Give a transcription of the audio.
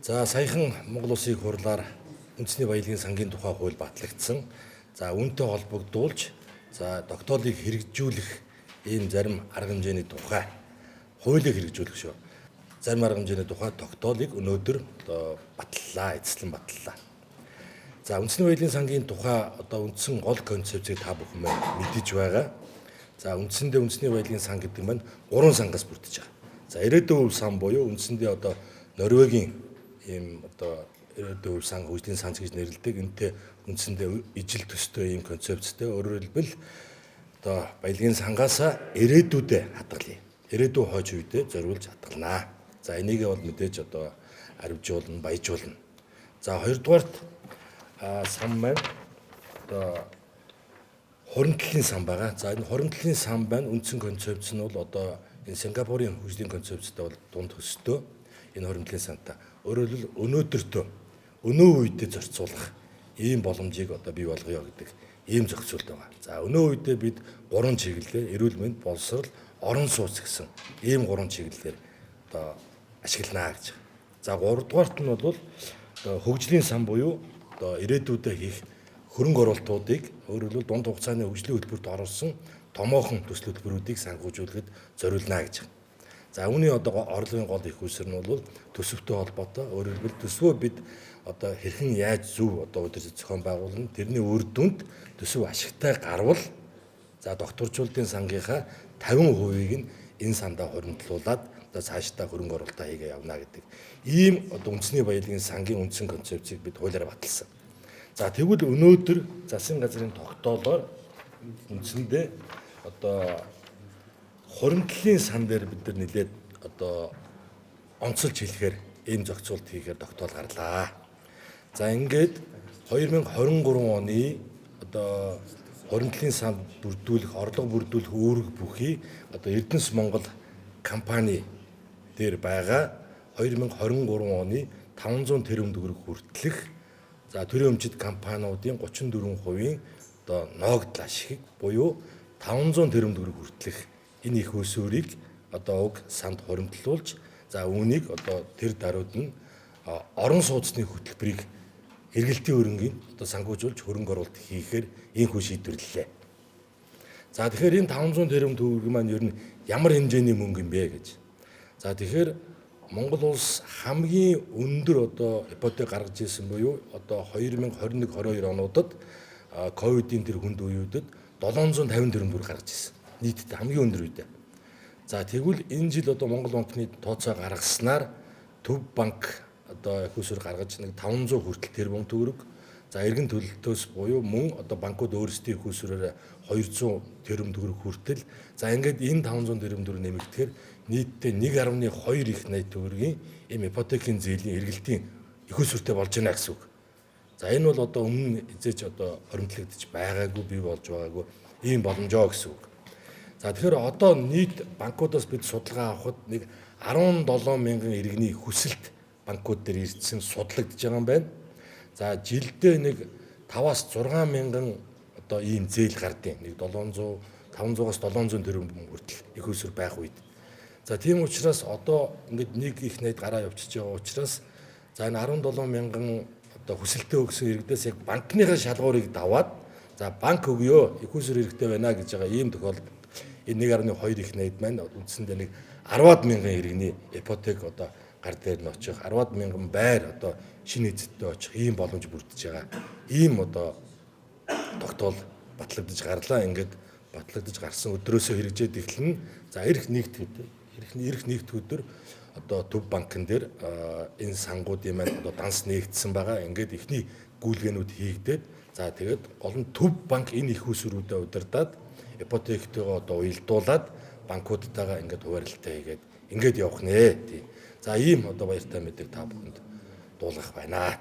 За, саяхан Монгол Улсын их хурлаар үндэсний баялагын сангийн тухай хууль батлагдсан. За, үүнтэй холбогдуулж, за, тогтоолыг хэрэгжүүлэх ийм зарим арга хэмжээний тухай, хуулийг хэрэгжүүлэх шүү. Зарим арга хэмжээний тухай тогтоолыг өнөөдөр одоо баталлаа, эцэслэн баталлаа. За, үндэсний баялагын сангийн тухай одоо үндсэн гол концепцийг та бүхэн маань мэдэж байгаа. За, үндсэндээ үндэсний баялагын сан гэдэг маань гурван сангаас бүрдэж байгаа. За, ирээдүйн өв сан буюу үндсэндээ одоо Норвегийн ийм одоо ирээдүйн өв сан, хөгжлийн сан гэж нэрлэдэг. Энтэй үндсэндээ ижил төстэй ийм концепцтэй. Өөрөөр хэлбэл, одоо баялагын сангаасаа ирээдүйдээ хадгалъя. Ирээдүйн хойч үедээ зориулж хадгалнаа. За, энийгээ бол мэдээж одоо аривжуулна, баяжуулна. За, хоёрдугаарт сан маань одоо хуримтлалын сан байгаа. За, энэ хуримтлалын сан байна. Үндсэн концепц нь бол одоо энэ Сингапурын хөгжлийн концепцтэй бол дунд төстэй энэ хуримтлалын сантай. Өөрөөр хэлбэл, өнөөдөртөө, өнөө үедээ зарцуулах ийм боломжийг одоо бий болгоё гэдэг ийм зохицуулт байгаа. За, өнөө үедээ бид гурван чиглэлээр, эрүүл мэнд, боловсрол, орон сууц гэсэн ийм гурван чиглэлээр одоо ашигланаа гэж. За, гуравдугаарт нь бол одоо хөгжлийн сан буюу одоо ирээдүйдээ хийх хөрөнгө оруулалтуудыг, өөрөөр хэлбэл, дунд хугацааны хөгжлийн хөтөлбөрт оруулсан томоохон төсөл хөтөлбөрүүдийг санхүүжүүлэхэд зориулна гэж. За, үүний одоо орлогын гол их үүсвэр нь бол төсөвтэй холбоотой. Өөрөөр хэлбэл, төсвөө бид одоо хэрхэн яаж зөв одоо удирдах зохион байгуулна. Тэрний үр дүнд төсөв ашигтай гарвал, за, докторжуулалтын сангийнхаа 50%-ийг нь энэ сандаа хуримтлуулад одоо цаашдаа хөрөнгө оруулалтаа хийгээ явна гэдэг ийм одоо үндэсний баялагын сангийн үндсэн концепцийг бид хуулиар баталсан. За, тэгвэл өнөөдөр засгийн газрын тогтоолоор үндсэндээ одоо хуримтлалын сан дээр бид нар нэлээд одоо онцолж хэлэхээр ийм зохицуулт хийхээр тогтоол гарлаа. За, ингээд 2023 оны одоо хуримтлалын санд бүрдүүлэх, орлого бүрдүүлэх үүрэг бүхий одоо Эрдэнэс Монгол компани дээр байгаа. 2023 оны 500 тэрбум төгрөг хүртэлх, за, төрийн өмчит компаниудын 34%-ийн одоо ноогдол ашигыг буюу 500 тэрбум төгрөг хүртэлх энэ их өсвөрийг одоо уг санд хуримтлуулж, за, үүнийг одоо тэр даруйд нь орон сууцны хөтөлбөрийг, эргэлтийн хөрөнгийг одоо санхүүжүүлж хөрөнгө оруулалт хийхээр ийнхүү шийдвэрлэлээ. За, тэгэхээр энэ 500 тэрбум төгрөг маань ер нь ямар хэмжээний мөнгө юм бэ гэж. За, тэгэхээр Монгол улс хамгийн өндөр одоо ипотек гаргаж ирсэн буюу одоо 2021 22 онуудад ковидын тэр хүнд үеүүдэд 750 тэрбум төгрөг гаргаж ирсэн. Нийтдээ хамгийн өндөр үедээ. За, тэгвэл энэ жил одоо Монгол банкны тооцоо гаргаснаар Төв банк одоо их усүр гаргаж нэг 500 хүртэл тэрбум төгрөг, за, эргэн төлөлтөөс буюу мөн одоо банкуд өөрсдийн их усүрээр 200 тэрбум төгрөг хүртэл, за, ингээд энэ 500 тэрбум төгрөг нэмэгдэхээр нийтдээ 1.2 их 80 төгрөгийн ийм ипотекийн зээлийн эргэлтийн их усүртэй болж байна гэсэн үг. За, энэ бол одоо өмнө эзэж одоо хоримтлагдж байгаагүй, бий болж байгаагүй ийм боломжоо гэсэн үг. За, тэгэхээр одоо нийт банкудаас бид судалгаа авахад нэг 17 мянган иргэний хүсэлт банкуд дээр ирсэн, судлагдж байгаа юм байна. За, жилдээ нэг 5-аас 6 мянган одоо ийм зээл гардыг. Нэг 700, 500-аас 700 тэрбум хүртэл их усүр байх үед. За, тийм учраас одоо ингээд нэг их найд гараа явчихж байгаа учраас, за, энэ 17 мянган одоо хүсэлтээ өгсөн иргэдээс яг банкныхаа шалгуурыг даваад, за, банк өгөө, их усүр хэрэгтэй байна гэж байгаа ийм тохиолдолд энэ 1.2 их найд маань үндсэндээ нэг 10-аад мянган иргэний ипотек одоо гар дээр нь очих, 10-аад мянган байр одоо шинэ эзэдтэй очих ийм боломж бүрдэж байгаа. Ийм одоо тогтоол батлагдаж гарлаа. Ингээд батлагдаж гарсан өдрөөсөө хэрэгжээд эхэлнэ. За, ирэх нэгд өдөр, ирэх нэгд өдөр одоо Төв банкн дээр энэ сангуудын маань одоо данс нээгдсэн байгаа. Ингээд эхний гүйлгээнүүд хийгдээд, за, тэгээд гол нь Төв банк энэ их усруудаа удирдаад, ипотектойгоо одоо уялдуулаад, банкудтайгаа ингээд хуваарлтаа хийгээд ингээд явах нэ. Тий. За, ийм одоо баяртай мэдээг та бүхэнд дуулгах байна.